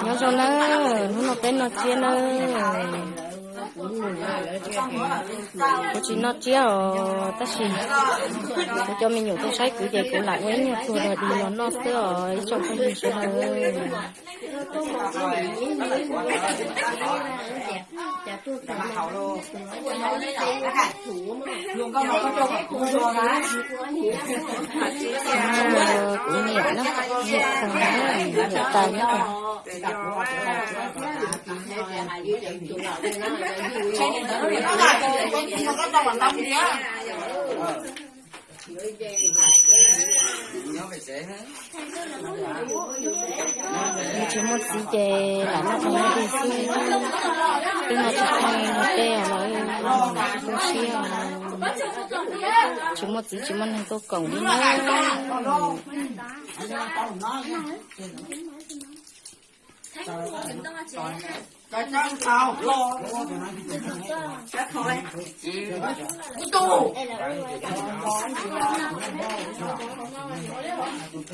Nyob zoo nawb, hnub no peb noj tsiab nawb. Kuv tsis noj tsiab os, tab sis kuv cov me nyuam tuaj saib kuv ces kuv lam ua ib nyuag tuag dog dig los noj xwb os ib tsoom phooj ywg sawv daws. Kuv niam na, niam tas na, niam tas na. Tsis muaj txiv ces lam noj qab nyob dig xwb, twb noj tsis tau tej os lawm, tu siab. Tsis muaj txiv tsis muaj neeg tuaj koom li na.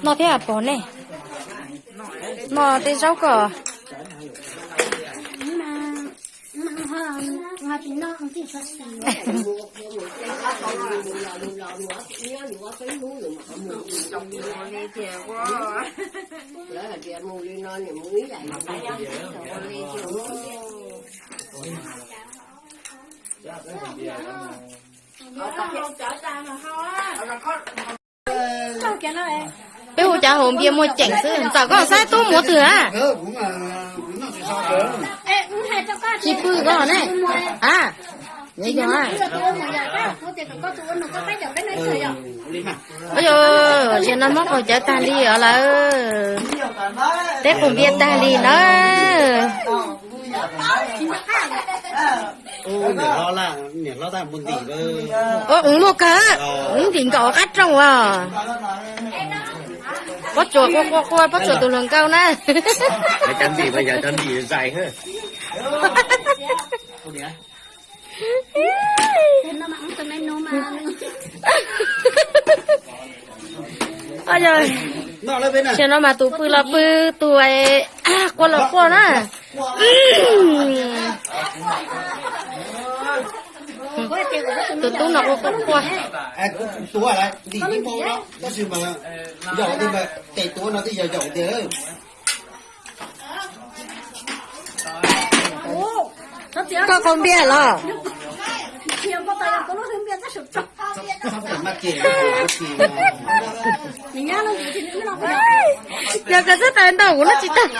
Noj thiab pog nej, noj tej zaub ko. Peb hu cov haus npias muaj ceem xwb, ntxawm koj saib tub muav twg a? Tsis pw koj ne? A, yog a. Ua yog, tsis no muab qaug cawv tag li os lawm. Teb qaug npias tag li na. Ua, muaj kawg, ntim nkaus qab rooj as. Pob tsuas quaj quaj quaj, pob tsuas tus hluas nkauj na. Ua yog, tam sim no mas tus pw los pw, tus quaj los quaj na. Tus tub no quaj quaj quaj. Koj qaug npias los? Yog koj txhob tawm ntau kuv noj tsis tag.